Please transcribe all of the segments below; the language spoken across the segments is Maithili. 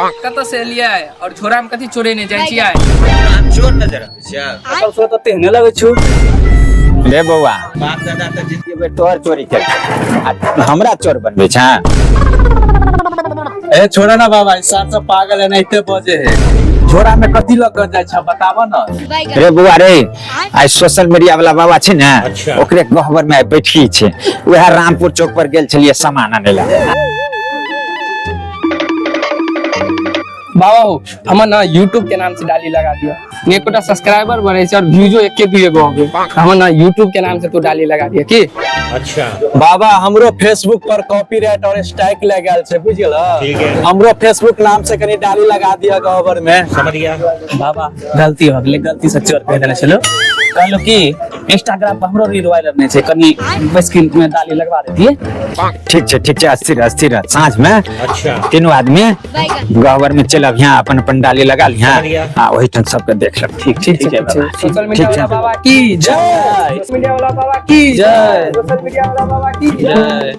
कतऽ से एलियै और झोरा में कथी चोरेने जाइ छियै? हम चोर नजर आबै छै। कल से तऽ तेहने लगै छौ। रे बौआ, बाप दादा तऽ जिंदगी भरि तोहर चोरी केलक आ हमरा चोर बनबै छै? ए छोड़ा ना बाबा, ई सार सब पागल है, एनाहिते बजे है। झोरा में कथी लग के जाइ छै बताब न। रे बौआ रे, आइ सोशल मीडिया वाला बाबा छै ने, ओकरे गहबर में आइ बैठी छै। वएह रामपुर चौक पर गेल छलियै सामान आनै लए। बाबा हो, हमर ना यूट्यूब के नाम से डाली लगा दिया, एकोटा सब्सक्राइबर बढ़े छै और व्यूजो एके दुए गो होगे। हमर ना यूट्यूब के नाम से तू डाली लगा दिया की। अच्छा बाबा, हमरो फेसबुक पर कॉपीराइट और स्ट्राइक लग गेल छै, बुझ गेल? ठीक है। हमरो फेसबुक नाम से कनी डाली लगा दिया गहबर में। समझ गया। बाबा, गलती हो गेलै, गलती से चोर कहि देने छलो। कहलहुँ कि इंस्टाग्राम पर हमरो रील वायरल नहि छै, कनि बैसकी में डाली लगवा देतियै। ठीक छै, ठीक छै, अस्थिर अस्थिर। साँझ में अच्छा तीनू आदमी गहबर में चलब, यहाँ अपन अपन डाली लगा लिहा आ ओहिठाम सबके देख लेब। ठीक ठीक ठीक है बाबा। सोशल मीडिया ठीक वाला छै। बाबा की जय! जय। सोशल मीडिया वाला बाबा की जय। सोशल मीडिया वाला बाबा की जय।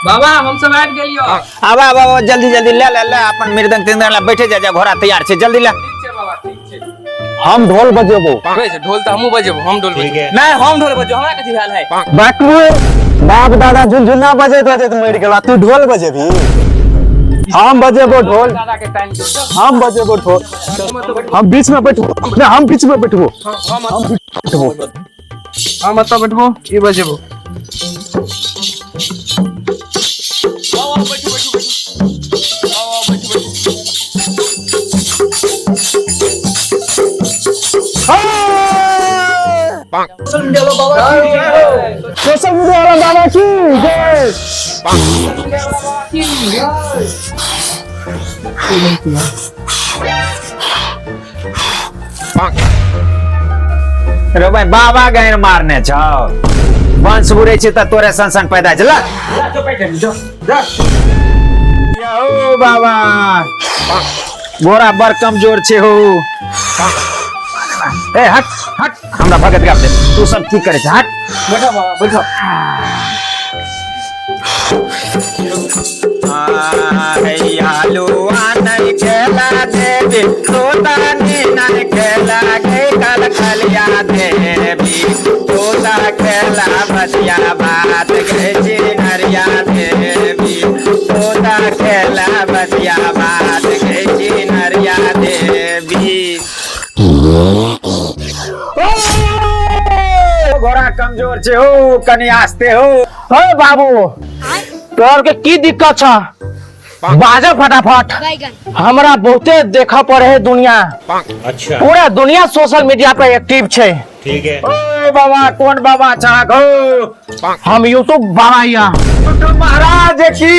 बाबा, हम सब आबि गेलियो। आबा आबा आबा, जल्दी जल्दी ले ले ले अपन मृदंग तिंदंग ला बैठे जा जा, घोड़ा तैयार छै, जल्दी ले। ठीक छै बाबा, ठीक छै। हम ढोल बजेबो। कहै छै, ढोल तऽ हमहूँ बजेबो, हम ढोल ठीक बजेबो। है। नहि, हम ढोल बजो, हमरा कथी भेल है? बाकू, बाप दादा झुनझुना बजैत बजैत मरि गेला, तू ढोल बजेबी? हम बजेबो ढोल। दादा के टाइम छौ। हम बजेबो ढोल। हम बीच में बैठबो। नहीं, हम बीच में बैठबो। हम हम बैठबो। हम एतऽ बैठबो, ई बजेबो। आउ, आउ, बैठू बैठू बैठू, आउ आउ, बैठू बैठू। सोशल मीडिया वाला बाबा की जय! रे भाई, बाबा गैर मारने छौ, वंश बुरै छै तऽ तोरे सन सन पैदा छल। ओ बाबा, घोड़ा बड़ कमजोर छै हो। ए हट हट, हमरा भगत गाब दे। तू सब की करे छै? हट। बैठो बाबा, बैठो। आलू नहीं खेला देवी, तोता नहीं खेला के कल खलिया देवी, तोता खेला बसिया बात गे चिनरिया देवी, तोता खेला बसिया बात गे चिनरिया देवी। घोड़ा कमजोर छै हो, कनि आस्ते हो। ओ बाबू, तोहर के की दिक्कत छ? बाजो फटाफट। हमरा बहुते देखऽ पड़े है दुनिया। अच्छा पूरा दुनिया सोशल मीडिया पर एक्टिव छै। ठीक है। ओ बाबा, कोन बाबा छाक हो? हम यूट्यूब बाबा हिया। यूट्यूब महाराज की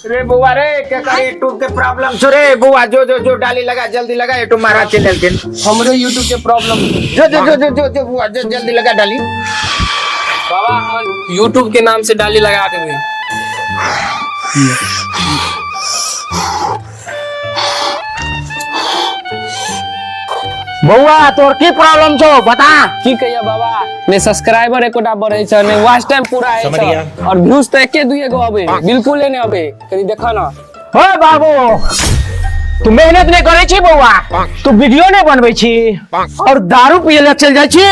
रे बउआ रे, के कर यूट्यूब के प्रॉब्लम छो रे बउआ? जो जो जो, डाली लगा, जल्दी लगा। यूट्यूब महाराज चल लेलखिन। हमरो यूट्यूब के प्रॉब्लम। जो जो जो जो जो जो बउआ जो, जल्दी लगा डाली। बाबा, हमर यूट्यूब के नाम से डाली लगा देबै। बौआ, तोर की प्रॉब्लम छौ, बता। की कहिया बाबा, ने सब्सक्राइबर एकोटा बढ़ै छै, ने वॉच टाइम पूरा होइ समझ छै गया। और व्यूज तऽ एके दुए गो अबै, बिल्कुले नहि अबै। कनि देखऽ न। ओ बाबू, तू मेहनत नहीं करे छी बौआ, तू वीडियो नहीं बनबै छी और दारू पिए ले चल जाइ छी।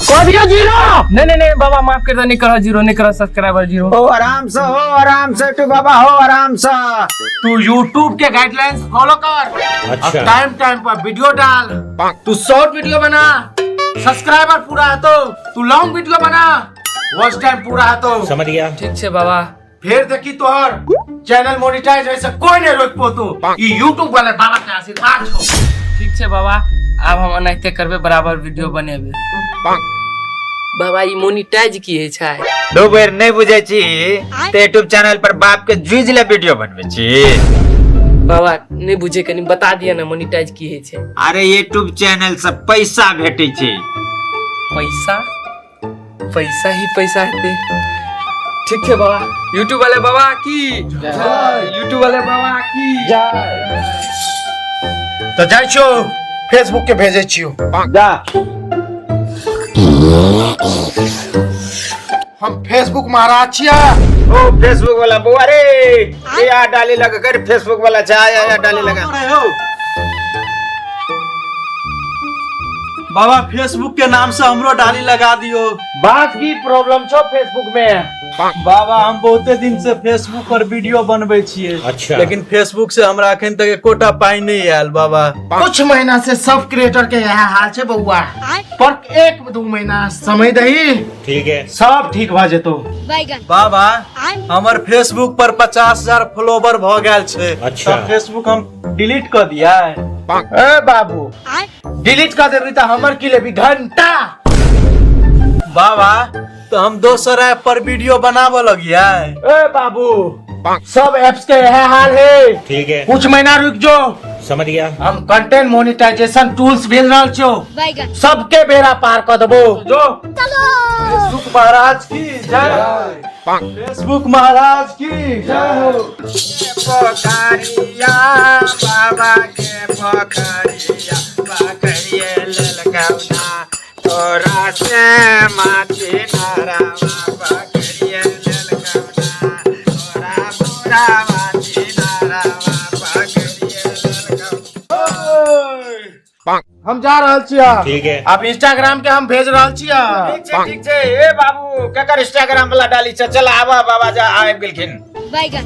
कह दियो जीरो। नहीं नहीं नहीं बाबा, माफ कर दे, नहीं करो जीरो, नहीं करो सब्सक्राइबर जीरो। ओ आराम से हो, आराम से टू बाबा हो, आराम से। तू यूट्यूब के गाइडलाइंस फॉलो कर। अच्छा। टाइम टाइम पर वीडियो डाल। तू शॉर्ट वीडियो बना, सब्सक्राइबर पूरा है तो तू लॉन्ग वीडियो बना, वॉच टाइम पूरा है तो। समझ गया। ठीक छै बाबा। फिर देखी तोहर चैनल मोनेटाइज ऐसे कोई नहीं रोक पोतो, ई यूट्यूब वाले बाबा के आशीर्वाद छो। ठीक छै बाबा, आब हम एनाहिते करबै, बराबर वीडियो बनेबै। बाबा, ई मोनिटाइज की होइ छै? दू बेर नहि बुझै छी तऽ यूट्यूब चैनल पर बाप के जुझ ले वीडियो बनबै छी। बाबा, नहि बुझे, कनि बता दिअ ने, मोनिटाइज की होइ छै? अरे, यूट्यूब चैनल से पैसा भेटै छै। पैसा? पैसा ही पैसा हेतै। ठीक छै बाबा। यूट्यूब वाले बाबा की जय! यूट्यूब वाले बाबा की तो जाइ छियो, फेसबुक के भेजै छियो। जा। हम फेसबुक महाराज छियै। ओ फेसबुक वाला बौआ रे, ए आ डाली लगा कर, फेसबुक वाला छै, आ आ डाली लगा। बाबा, फेसबुक के नाम से हमरो डाली लगा दियो। बात की प्रॉब्लम छौ फेसबुक में? बाबा, हम बहुते दिन से फेसबुक पर वीडियो बनबै छियै। अच्छा। लेकिन फेसबुक से हमरा अखन तक एकोटा पाई नहीं आयल बाबा। कुछ महीना से सब क्रिएटर के यह हाल छै बौआ, पर 1-2 महीना समय दही। ठीक है। सब ठीक भ जेतो। बाबा, हमर फेसबुक पर 50,000 फॉलोवर भ गेल छै। अच्छा। तब फेसबुक हम डिलीट क दिया? ए बाबू, डिलीट कर देबी त हमर की लेबी घंटा? बाबा, तो हम दोसर ऐप पर वीडियो बनाबऽ लगिया। ए बाबू, सब ऐप्स के यह हाल है। ठीक है। कुछ महीना रुक जो। समझ गया। हम कंटेंट मोनेटाइजेशन टूल्स भेज रहल छियो, सबके बेड़ा पार कर देबो जो। फेसबुक महाराज की जय! फेसबुक महाराज की जय हो! पोखरिया बाबा के पोखरिया, पकड़िए ललकौना तोरा से माछी नारावा, पकड़िए ललकौना तोरा बुरा माछी नारावा, पकड़िए ललकौना। हम जा रहल छियै। ठीक है। अब इंस्टाग्राम के हम भेज रहल छियै। ठीक छै, ठीक छै। ए बाबू, केकर इंस्टाग्राम वाला डाली छै? चल आबा बाबा, जा आबि गेलखिन। बैगन।